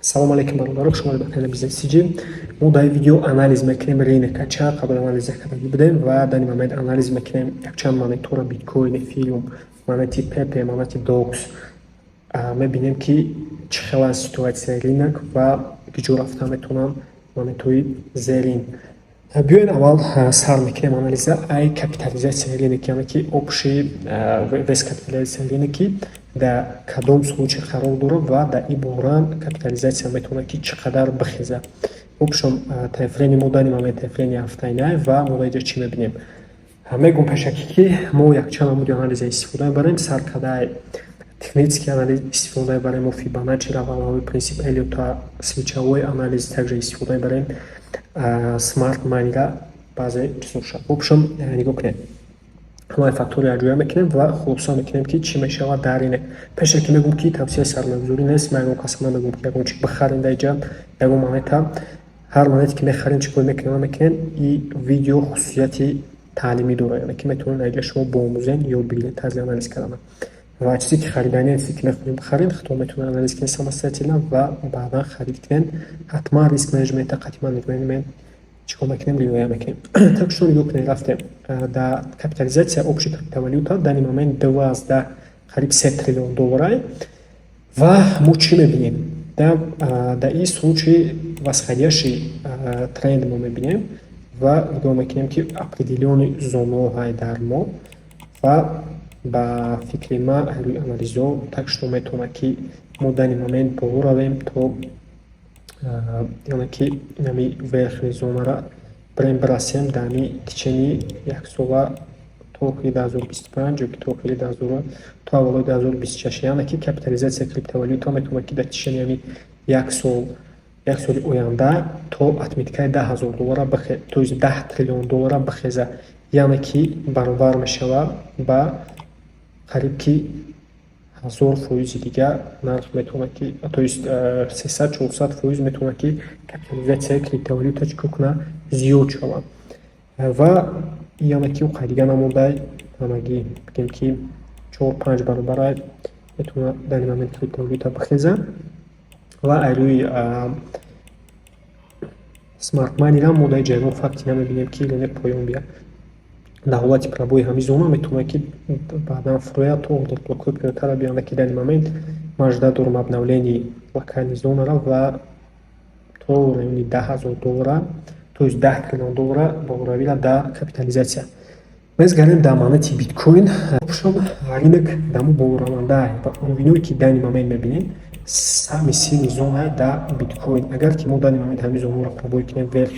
Салом алейкум, бародаро, шумо ба канали Бизнес Сиҷи. Мо дар видео анализ мекунем рынок а, чанд қабл анализ накарда будем ва дар ин момент анализ мекунем якчанд монетора: биткоин, эфириум, монети Пепе, монети Докс. Мебинем, ки чӣ хел ситуация и рынок ва куҷо рафта метавонанд монетҳои зерин. Биёед, аввал сар мекунем анализа ай капитализация и рынок, яъне ки общий вес капитализация и рынок и дар кадом случай қарор дорад ва дар ин бора капитализация метавонад, ки чӣ қадар бихезад. В общем, таймфрейм и мо дар ин момент таймфрейм и ҳафтаина ва мо дар инҷа чӣ мебинем? Мегӯм пешакӣ, ки мо якчанд намуди анализа истифода мебарем. Сар кардаи технический анализ истифода мебарем мо Фибоначчи, волновой принцип Эллиота, свечевой анализ, также истифода мебарем smart money ра, баъзе чизоша. В общем, нигоҳ кунед, ҳамаи фактор ро якҷоя мекунем ва хулоса мекунем, ки чӣ мешавад дар рынок. Пешакӣ мегӯм, ки тавсияи сармоягузорӣ нест. Ман ягон каса намегӯм, ки ягон чи бихарем дар инҷа, ягон монета. Ҳар монете, ки мехарем, чӣ кор мекунем, намекунем, и видео хусусияти таълимӣ дорад, яъне ки метавонед дар инҷа шумо боомӯзен, ёд бигиред тарзи анализ кардан. Ва чизе ки хариданӣ, чизе ки мехоҳем бихарем, худтон метавонед анализ кунед самостоятельно ва баъдан харид кунед. Ҳатман риск менеҷмент а, қатъиман менеҷмент чӣ кор мекунем, риоя мекунем. Так что нигоҳ кунед, рафтем дар капитализация. Общий криптовалюта дар ин момент 12, қариб 3 триллион долларай. Ва мо чӣ мебинем? Дар ин случай восходящий тренд мо мебинем ва нигоҳ мекунем, ки определённый зонаҳое дар мо ва ба фикри ман, рӯи анализҳо, так что метавонад, ки мо дар ин момент боло равем то, яъне ки, инами верхний зона ра бирем, бирасем дар ҳами течение як сола, то охири 2025 ё ки то охири то аввалои 2026. Яъне ки капитализация криптовалюта метавонад, ки дар течение ҳами як сол, як соли оянда то отметка и 10 000 доллара, то есть 10 триллион доллара бихеза, яъне ки баробар мешавад ба қариб ки 1000 фоизи дигар нарх метавонад, ки, то есть 300-400 фоиз метавонад, ки капитализация и криптовалюта чӣ кор кунад? Зиёд шавад. Ва яъне ки оқай дига намондай, ҳамагӣ бигем, ки чор панҷ баробара метавонад дар ин момент криптовалюта бихеза. Ва ай рӯи smart money ам мо дар ҷайрон факти намебинем, ки рынок поён биёяд. Дар ҳолати пробой и ҳамин зона метавонад, ки баъдан фурояд то блок ҳои поёнтара биёяд, ки дар ин момент ман ждать дорам обновление локальный зона ра ва то райони 10 000 доллара, то есть 10 триллион доллара болоравира дар капитализация. Мезгарем дар монети биткоин. Общем, рынок дамо болораванда ва уровень ое, ки дар ин момент мебинем, самый сильный зона дар биткоин. Агар ки мо дар ин момент ҳамин зонаро пробой кунем, вверх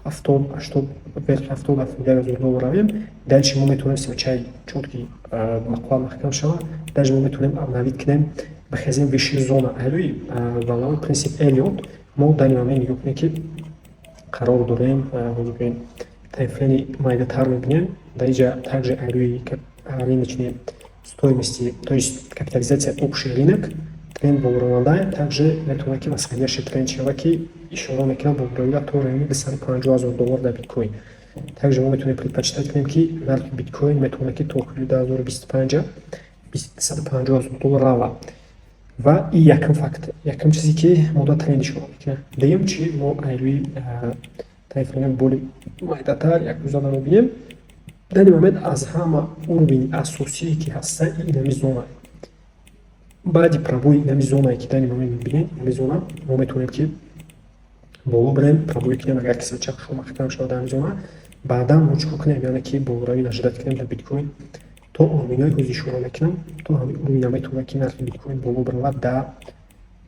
70, 80, вверх 70, 71 ҳазор доллар равем, дальше мо метавонем, свеча и чёткий мақола маҳкам шавад, дальше мо метавонем обновить кунем, бихезем высший зона. Рӯи волновой принцип Эллиот мо дар ин момент, нигоҳ кунем, ки қарор дорем. Ҳозир бигӯем, таймфрейм и майдатар мебинем. Дар инҷа также рӯи рыночной стоимости, то есть капитализация общий рынок, тренд болораванда, также метавонад, ки восходящий тренд шавад, ки ишора мекунад болоравиро то райони 250 000 доллар дар биткоин. Также мо метавонем предпочитать кунем, ки нархи биткоин метавонад, ки то охири 2025 250 000 доллар равад. Ва и якум факт, якум чизе, ки мо дар тренд ишора мекунем. Дуюм чи, мо рӯи таймфрейм и боли майдатар як рӯза мебинем. Дар ин момент аз ҳама уровень и асосие, ки ҳаста, инами зона. Баъди пробой и инами зонае, ки дар ин момент мебинед, инами зона, мо метавонем, ки боло бирем, пробой кунем. Агар ки свеча хушо маҳкам шавад дар ҳамин зона, баъдан мо чӣ кор кунем? Яъне ки болоравӣ ожидать кунем дар биткоин то уровень ҳои ҳозир ишора мекунам. То ҳамин уровень а метавонад, ки нархи биткоин боло биравад дар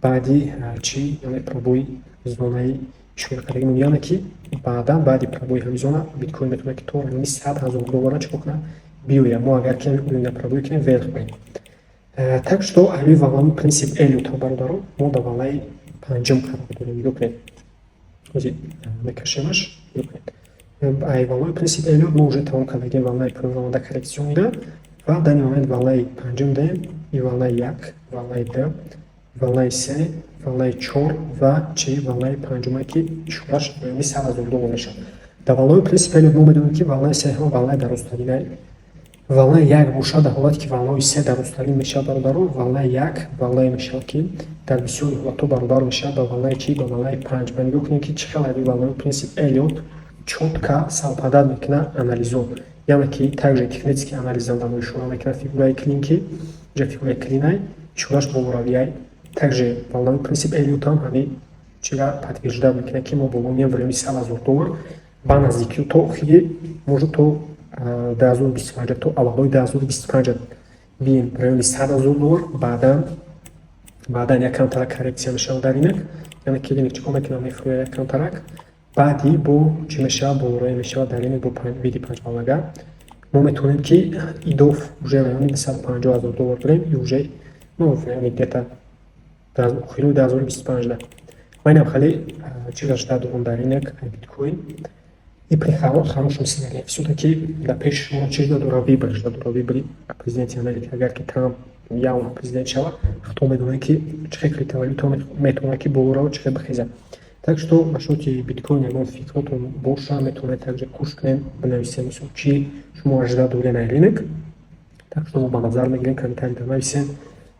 баъди чӣ, яъне пробой и зонаи ишора кардагимон. Яъне ки баъдан, баъди пробой и ҳамин зона, биткоин метавонад, ки то райони 100 000 доллара чӣ кор кунад? Биёяд. Мо агар ки ҳамин уровень а пробой кунем, вверх барем. Так что ҳамин волновой принцип Эллиота, бародарон, мо дар волна и панҷум қарор дорем. Нигоҳ кунед, ҳозир мекашемаш. Нигоҳ кунед, ай волновой принцип Эллиот мо уже тамом кардагем волна и поёнраванда, коррекционный ра, ва дар ин момент волна и панҷум даем. И волна и як, волна и ду, волна и се, волна и чор ва чи, волна и панҷуме, ки ишораш райони 100 000 доллар мешавад. Дар волновой принцип Эллиот мо медонем, ки волна и се ҳама волна и дарозтаринай. Волнаи як бошад, дар ҳолате ки волнаи се дарозтарин мешавад, бародаро, волнаи як волнае мешавад, ки дар бисёри ҳолатҳо баробар мешавад ба волнаи чӣ? Ба волнаи панҷ. Ва нигоҳ кунед, ки чӣ хел ҳамин волнаи принсип Эллиот чётко совпадать мекунад анализо. Яъне ки также технический анализам дар мо ишора мекунад фигураи клин, ки инҷа фигураи клинай, ишораш болоравиай. Также волнаи принсип Эллиотам ҳамин чира подтверждать мекунад, ки мо боло меем в райони 100 000 доллар ба наздикӣ то охири, может, то 2025, то аввалҳои 2025 бием в райони 100 000 доллар. Баъдан як камтарак коррекция мешавад дар рынок, яъне ки рынок чӣ кор мекунад? Мефурӯяд як камтарак, баъди бо чӣ мешавад? Болоравӣ мешавад дар рынок бо види панҷволнага. Мо метавонем, ки идоф уже райони 250 000 доллар дорем и уже, ну, в райони где-то охири 2025 да. Ман инам хеле чиза ждать дорам дар рынок биткоин и при хорошем сценарии. Всё-таки дар пеши шумо чӣ жда дорад? Выбор жда дорад, выбори президенти Америка. Агар ки Трамп явно президент шавад, худтон медонед, ки чӣ хел криптовалюта метавонад ки боло равад, чӣ хел бихезад. Так что насчёти биткоин ягон фикротон боша, метавонед также кӯш кунем, бинависем, мисол, чӣ шумо ожидать доред на рынок. Так что мо ба назар мегирем, комментарийда нависем.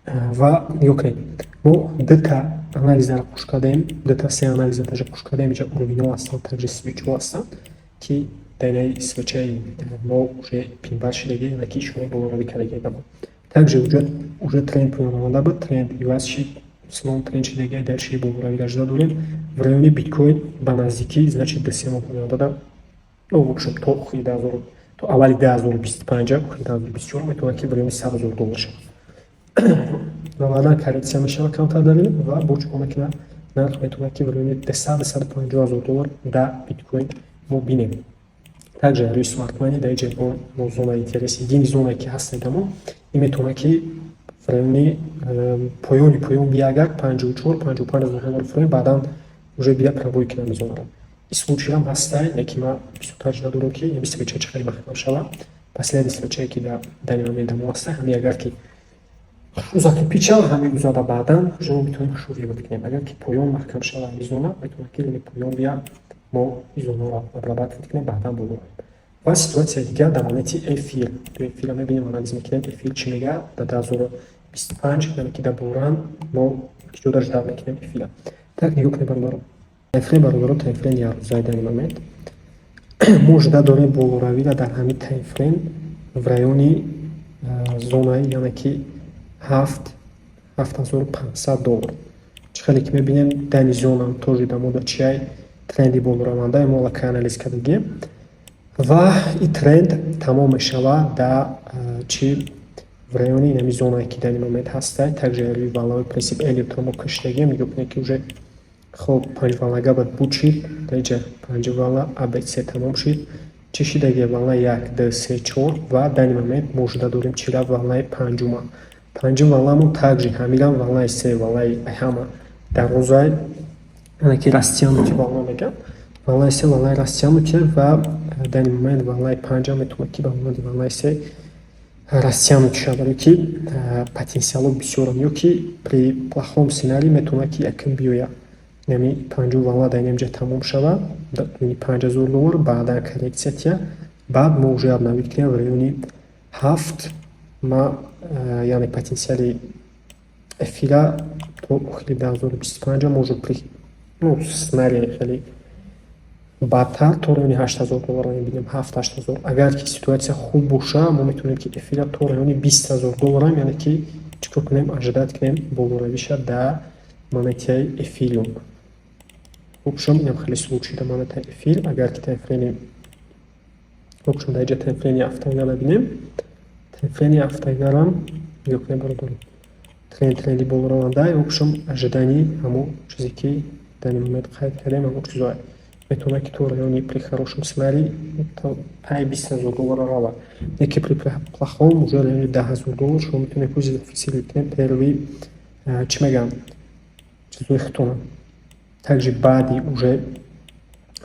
Ва нигоҳ кунед, мо дута анализаро қуш кардем, дута, се анализа даже қуш кардем. Инҷа уровеньҳо ҳастанд, также свечҳо ҳастанд, ки дар инаи свечаи мо уже пин-бар шидагӣ, яъне ки ишораи болоравӣ кардагӣ ба мо. Также уже тренд поёнраванда буд, тренд иваз шид, слом тренд шидагӣ, дальше болоравӣ жда дорем в райони биткоин ба наздикӣ, значит, 2-3 моҳ оянда, ну, в общем, то охири дуҳазору, то аввали 2025, охири 2024 метавонад, ки в райони 100 000 доллар шавад ва баъдан коррекция мешавад камтар дар ин ва бо чӣ кор мекунад? Нарх метавонад, ки в райони 200-250 ҳазор доллар дар биткоин мо бинем. Также рӯи смарт money дар инҷа мо зонаи интерес, единый зонае ки ҳаст дамо, ин метавонад, ки в райони поёни поён бия, агар 54-55 ҳазор доллар фурӯем, баъдан уже бия пробой кунам ин зонаро. Ин случайам ҳастай, лекин ман бисёртар надорам, ки ин свеча чӣ хеле маҳкам шавад. Последний свечае, ки дар данный момент дамо ҳастай, ҳамин агар ки закрепить шавад, ҳамин рӯзада баъдан уже мо метавонем хушу вывод кунем. Агар ки поён маҳкам шавад ҳамин зона, метавонад, ки лини поён бия, мо ин зонаро обрабатывать кунем, баъдан боло равем. Ва ситуатсияи дигар дар монети эфир. Эфирро мебинем, анализ мекунем, эфир чӣ мегӯяд дар 2025, яъне ки дар буран мо киҷода ждать мекунем эфира. Так, нигоҳ кунем, бародаро. Таймфрейм, бародаро, таймфрейм якрӯзаи. Данный момент мо ждать дорем болоравиро дар ҳамин таймфрейм в райони зонаи, яъне ки 7500 доллар. Чӣ хеле ки мебинем, данный зона тоже дар мода чиай? Тренди болоравандаи мо аллакай анализ кардагем ва ин тренд тамом мешавад дар чӣ? В райони инами зонае, ки данный момент ҳастай. Также рӯи волнаи принсип Эллиотро мо кашидагем. Нигоҳ кунед, ки уже хоб панҷ волнага бад буд шид. Дар инҷа панҷ волна абц тамом шид. Чӣ шидаги? Волна як, ду, се, чор ва данный момент мо ждать дорем чира? Волнаи панҷума. Панҷум волнамон также ҳаминам волнаи се, волнаи ҳама дарозай, яъне ки растянутый волна мегӯянд. Волнаи се волнаи растянутый ва данный момент волнаи панҷам метавонад, ки ба монанди волнаи се растянут шавад, барое ки потенсиало бисёрам, ё ки при плохом сценарий метавонад, ки якум биёяд, яъне панҷум волна дар инҷа тамом шавад, 5000 доллар, баъдан коррекция тия, баъд мо уже обновить кунем в райони ҳафт. Ма, яъне потенсиали эфира то охири 2025 может при, ну, сценарии хеле бадтар то райони 8000 долларро мебинем, ҳафт, 8000. Агар ки ситуатсия хуб боша, мо метавонем, ки эфира то райони 20 000 долларам, яъне ки чӣ кор кунем? Ожидать кунем болоравиша дар монетаи эфириум. В общем, инам хеле случай дар монетаи эфир. Агар ки таймфрейми, в общем, дар инҷа таймфрейми ҳафтаина набинем, таймфрейми ҳафтаинарам нигоҳ кунем, бародаро, тренд тренди болораванда. В общем, ожидание ҳамо чизе, ки дар ин момент қайд кардем, ҳамо чизое метавонад, ки то райони при хорошем сценарии то пай 20 000 доллара равад, яке при плохом уже райони 10 000 доллар. Шумо метавонед пули зафиксировать кунед первый, чӣ мегӯям, чизои худтона. Также баъди уже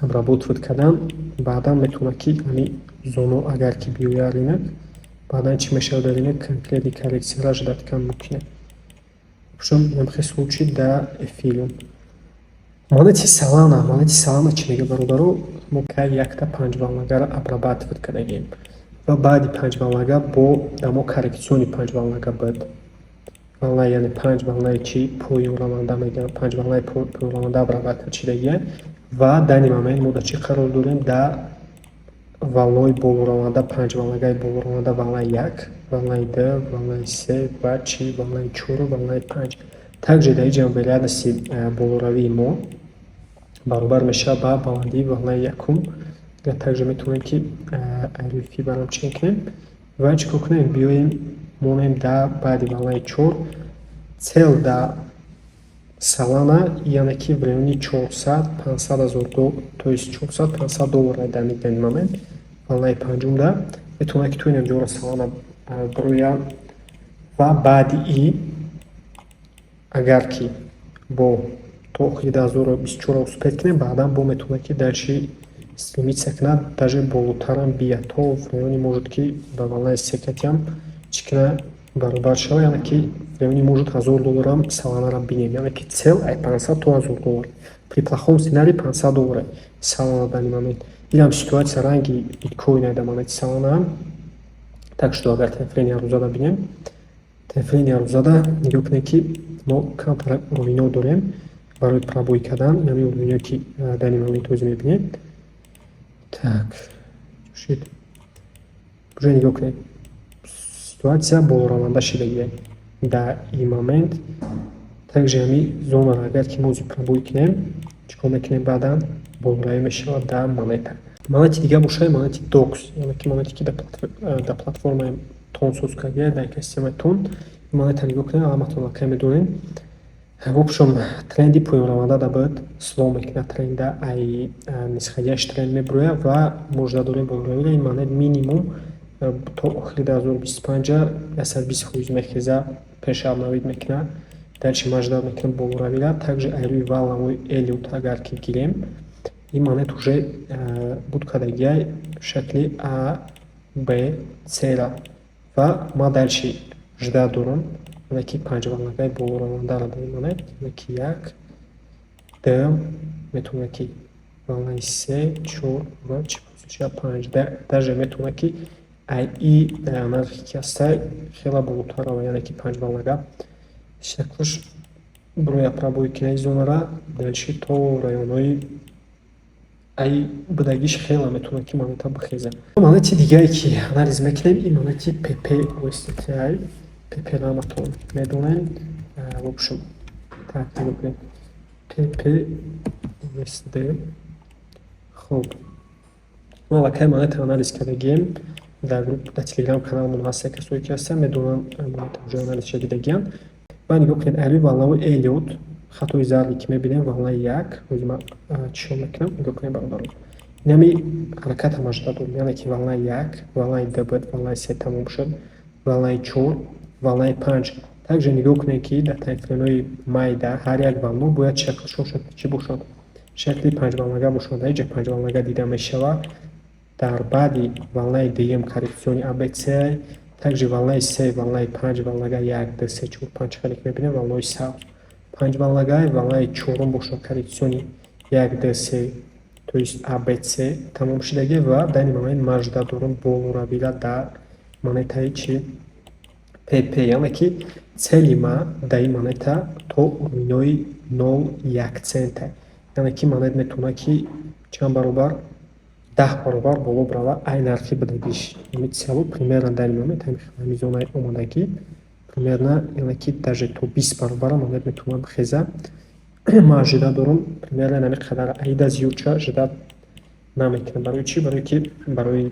обработать кардан, баъдан метавонад, ки ҳамин зоно агар ки биёяд рынок, баъдан чӣ мешавад дар рынок? Конкретный коррекцияро ожидать кардан мумкин аст. В общем, ҳамхел случай дар эфириум. Монети Солана, монети Солана чӣ мегӯяд, бародаро? Мо кай якта панҷволнагара обрабатывать кардагем. Ва баъди панҷволнага бо дамо коррекционный панҷволнага буд. Волна, яъне панҷ волнаи чи поёнраванда мегӯям, панҷ волнаи поёнраванда обрабатывать шидагия. Ва данный момент мо дар чӣ қарор дорем? Дар волнаи болораванда, панҷволнагаи болораванда: волнаи як, волнаи ду, волнаи се ва чи волнаи чору волнаи панҷ. Также дар инҷа вероятности болоравии мо баробар мешавад ба баландии волнаи якум. Также метавонем, ки рӯи барам чен кунем ва чӣ кор кунем? Биёем, монем дар баъди волнаи чор цель да Солана, яъне ки в райони 400-500 ҳазор, то есть 400-500 доллар. Дар данный момент волнаи панҷумда метавонад, ки то инам ҷоро Солана бирояд. Ва баъди и агар ки бо то охири 2024 успеть кунем, баъдан бо метавонад, ки дальше стремиться кунад, даже болотарам бияд, то в райони, может, ки ба волнаи секатиам чӣ кунад, баробар шавад, яъне ки в райони, может, 1000 долларам Соланаро бинем. Яъне ки цель ай 500 то 1000 доллар, при плохом сценарии 500 доллар Солана данный момент. Инам ситуация ранги биткоин дар монети Солана. Так что агар таймфрейми ҳаррӯзада бинем, таймфрейми ҳаррӯзада нигоҳ кунед, ки мо камтар уровеньҳо дорем барои пробой кардан. Инами уровеньҳое, ки данный момент ҳозир мебинед. Так шид, уже нигоҳ кунед, ситуация болораванда шидагия дар ин момент. Также ҳами зонаро агар ки мо ҳозир пробой кунем, чӣ кор мекунем? Баъдан болоравӣ мешавад дар монета. Монети дигар бошад монети Докс, яъне ки монете, ки дар платформаи Тон соз кардия, дар экосистемаи Тон. Монета нигоҳ кунед, ҳаматон аллакай медонед. В общем, тренди поёнраванда да буд, слом мекунад тренда, ай нисходящий тренд мебурояд ва мужда дорем болоравиро. Ин монет минимум то охири 2025 120% мехеза, пеша обновить мекунад. Дальше ма ждать мекунам болоравира. Также ай рӯи волнавои Эллиот агар ки гирем, ин монет уже буд кардагиай шакли А, Б, С ра ва ма дальше ждать дорам, яъне ки панҷволнагаи болоравандаро дар ин монет, яъне ки як, ду, метавонад, ки волнаи се, чор ва чи панҷ. Даже метавонад, ки ай и нархе, ки ҳастай, хеле болотар рава, яъне ки панҷволнага шаклаш бирояд, пробой кунад зонара, дальше то районҳои ай будагиш хеле метавонад, ки монета бихезад. Монети дигаре, ки анализ мекунем, ин монети Pepe USDT. Pepe ҳаматон медонем. В общем, так, нигоҳ кунед, Pepe USD. Хуб, мо аллакай монета анализ кардагием дар групп, дар Телеграм каналмон ҳастанд. Касое, ки ҳастанд, медонанд, монета уже анализ шудагиянд. Ва нигоҳ кунед, ай рӯи волнавои Эллиот, хатои зарде, ки мебинем, волнаи як. Ҳозир ман чишон мекунам, нигоҳ кунед, бародарон, инами ҳаракат ҳамаш дорем, яъне ки волнаи як, волнаи ду буд, волнаи се тамом шуд, волнаи чор, волнаи панҷ. Также нигоҳ кунед, ки дар таймфреймҳои майда ҳар як волна бояд шаклшон шакли чӣ бошад? Шакли панҷволнага бошад. Дар инҷа панҷволнага дида мешавад. Дар баъди волнаи дуюм коррекционный АБЦ, также волнаи се, волнаи панҷ волнага, як, ду, се, чор, панҷ. Хеле ки мебинем, волнаҳои сабз панҷволнага. Волнаи чорум бошад коррекционный як, ду, се, то есть АБЦ тамом шудагӣ. Ва данный момент ман ждать дорам болоравира дар монетаи чи Pepe, яъне ки цели ма дар ин монета то уровеньҳои 0,1 цента, яъне ки монет метавонад, ки чанд баробар, 10 баробар боло бирава ай нархи будагиш. Целу примерно дар ин момент ҳамин зонаи омодагӣ примерно, яъне ки даже то 20 баробара монет метавонад бихезад. Ман ожидать дорам примерно ҳамин қадар, аида зиёдча ждать намекунам. Барои чӣ? Барои ки барои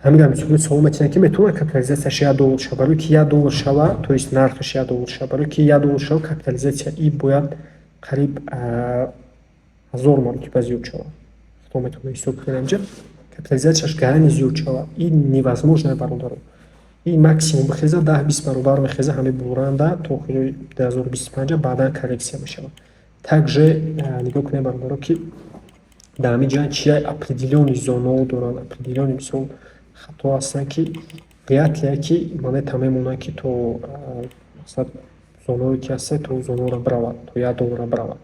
ҳамин мисоли савол метиҳанд, ки метавонад капитализатсияш 1 доллар шава. Барои ки 1 доллар шава, то есть нархаш 1 доллар шава, барои ки 1 доллар шава, капитализатсия и бояд қариб 1000 маротиба зиёд шавад. Худо метавонад ҳисоб кунед, инҷа капитализатсияш гарани зиёд шавад. Ин невозможно, бародаро. Ин максимум бихеза 10-20 баробар мехеза ҳамин буранда то охири 2025, баъдан коррексия мешавад. Также нигоҳ кунед, бародаро, ки дар ҳамин ҷа чия определённый зонаҳо доранд, определённый мисол хато ҳастанд, ки вряд ли ки монета мемонад, ки то масалан зонаҳое, ки ҳастанд, то зонаҳоро биравад, то 1 доллара биравад.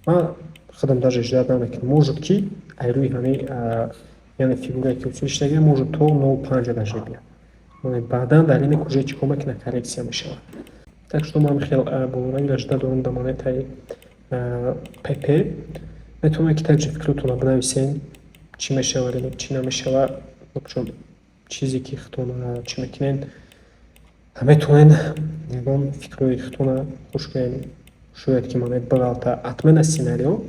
Ман худам даже ждать намекунам. Может, ки ай рӯи ҳамин Яъне фигурае ки ҳосил шудагия, может, то 0,5 даже биёд. Баъдан дар рынок уже чӣ кор мекунад? Коррекция мешавад. Так что ман хел болоравиро жда дорам дар монетаи Пепе. Метавонед, ки также фикротонро бинависед, чӣ мешавад рынок, чӣ намешавад. Чун чизе ки худтон чӣ мекунед, метавонед ягон фикрҳои худтонро хуш кунед. Шояд ки монет биғалта. Отмена сценарио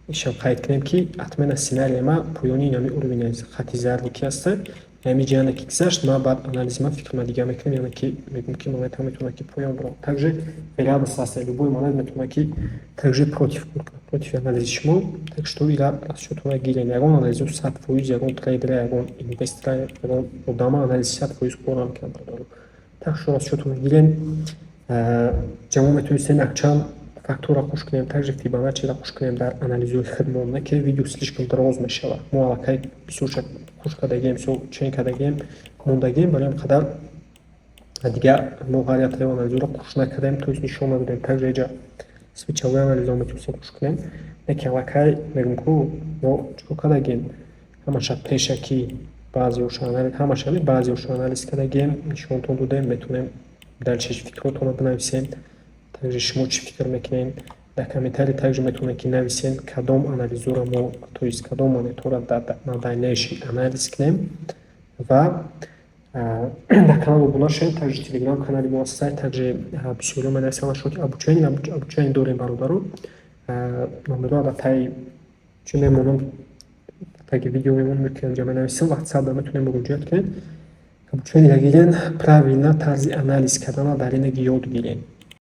ишам қайд кунем, ки отмена сценария ма поёни инами уровень, хати зарде ки ҳаста, ҳами ҷиҳане ки гузашт, ма баъд анализи ма, фикрма дига мекунем, яъне ки мегӯем, ки монета метавонад, ки поён бирад. Также вероятность ҳаста, любой монет метавонад, ки также против кор кунад, против анализи шумо. Так что ира расчётона гирен. Ягон анализо 100%, ягон трейдера, ягон инвестора, ягон одама анализи 100% кор намекунад, бародаро. Так что расчётона гирен. Ҷамо метавонистем якчанд факторро хуш кунем, также Фибоначчиро хуш кунем дар анализҳои худмон, не ки видео слишком дароз мешавад. Мо аллакай бисёрша хуш кардагием, бисёр чен кардагием, мондагием, барои ҳам қадар дигар мо ҳар як анализҳоро хуш накардем, то есть нишон надодем. Также иҷа свечавой анализҳо метавонистем хуш кунем, лекин аллакай мегӯм, ку мо чӣ кор кардагием? Ҳамаша пешакӣ, баъзеҳоша, ҳамаша не, баъзеҳоша анализ кардагием, нишонтон додем. Метавонем дальше фикротонро бинависем. Также шумо чӣ фикр мекунед дар комментарий, также метавонед, ки нависед, кадом анализҳоро мо, то есть кадом монетҳоро на дальнейший анализ кунем, ва дар канал обуна шавед. Также Телеграм канали мо ҳаст. Также бисёриҳо менависанд насчёти обучение. Обучение дорем, бародаро. Номерҳоро дар таи чӣ мемонам, таги видео мемонам, ки инҷа менависам. WhatsApp метавонед муроҷиат кунед. Обучение гирен, правильно тарзи анализ кардана дар ин ёд гирен.